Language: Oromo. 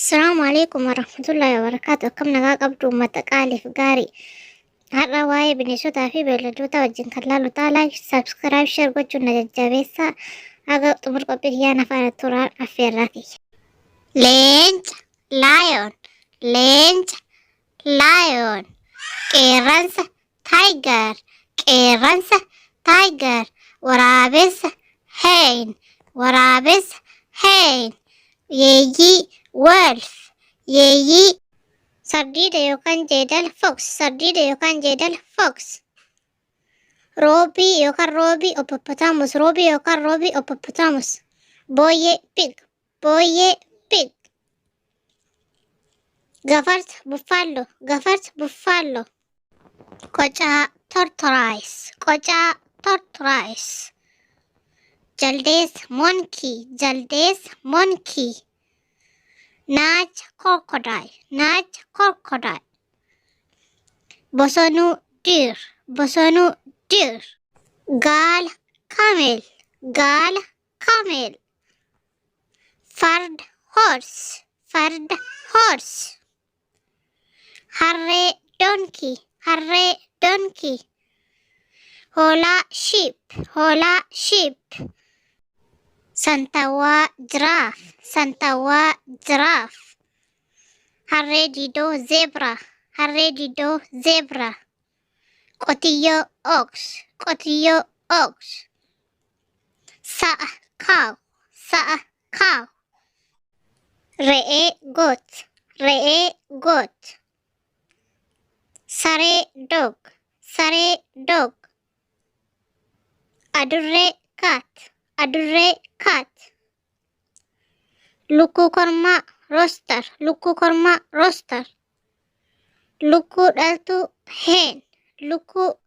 Assalamu alaikum warahmatullahi wabarakatuh. Akkam nagaa qabdu uummata qaaliif gaarii. Har'a waa'ee bineensotaa fi beeyladoota wajjin kan laalu ta'a. Like, subscribe, share gochuun na jajjabeessaa. Haga xumur qophii kiyyaa na faana turaan affeerraa kiyya. Leenca, lion, leenca, lion. Qeerransa, tiger, qeerransa, tiger. Waraabessa, hyena, waraabessa, hyena. Yeeyyii, wolf, yeeyyii. Sardiida yookaan jeedala, fox, sardiida yookaan jeedala, fox. Roobii yookaan roobii, hippopotamus, roobii yookaan roobii, hippopotamus. Booyyee, pig, booyyee, pig. Gafarsa, buffalo, gafarsa, buffalo. Qocaa, tortoise, qocaa, tortoise. Jaldeessa, monkey, jaldeessa, monkey. Naacha, crocodile, naacha, crocodile. Bosonuu, deer, bosonuu, deer. Gaala, camel, gaala, camel. Farda, horse, farda, horse. Harree, donkey, harree, donkey. Hoolaa, sheep, hoolaa, sheep. Santawwaa, giraffe, santawwaa, giraffe. Harree didoo, zebra, harree didoo, zebra. Qotiyyoo, ox, qotiyyoo, ox. Sa'a, cow, sa'a, cow. Re'ee, goat, re'ee, goat. Saree, dog, saree, dog. Adurree, cat, adurree, cat. Lukkuu kormaa, rooster, lukkuu kormaa, rooster. Lukkuu dhaltuu, hen, lukkuu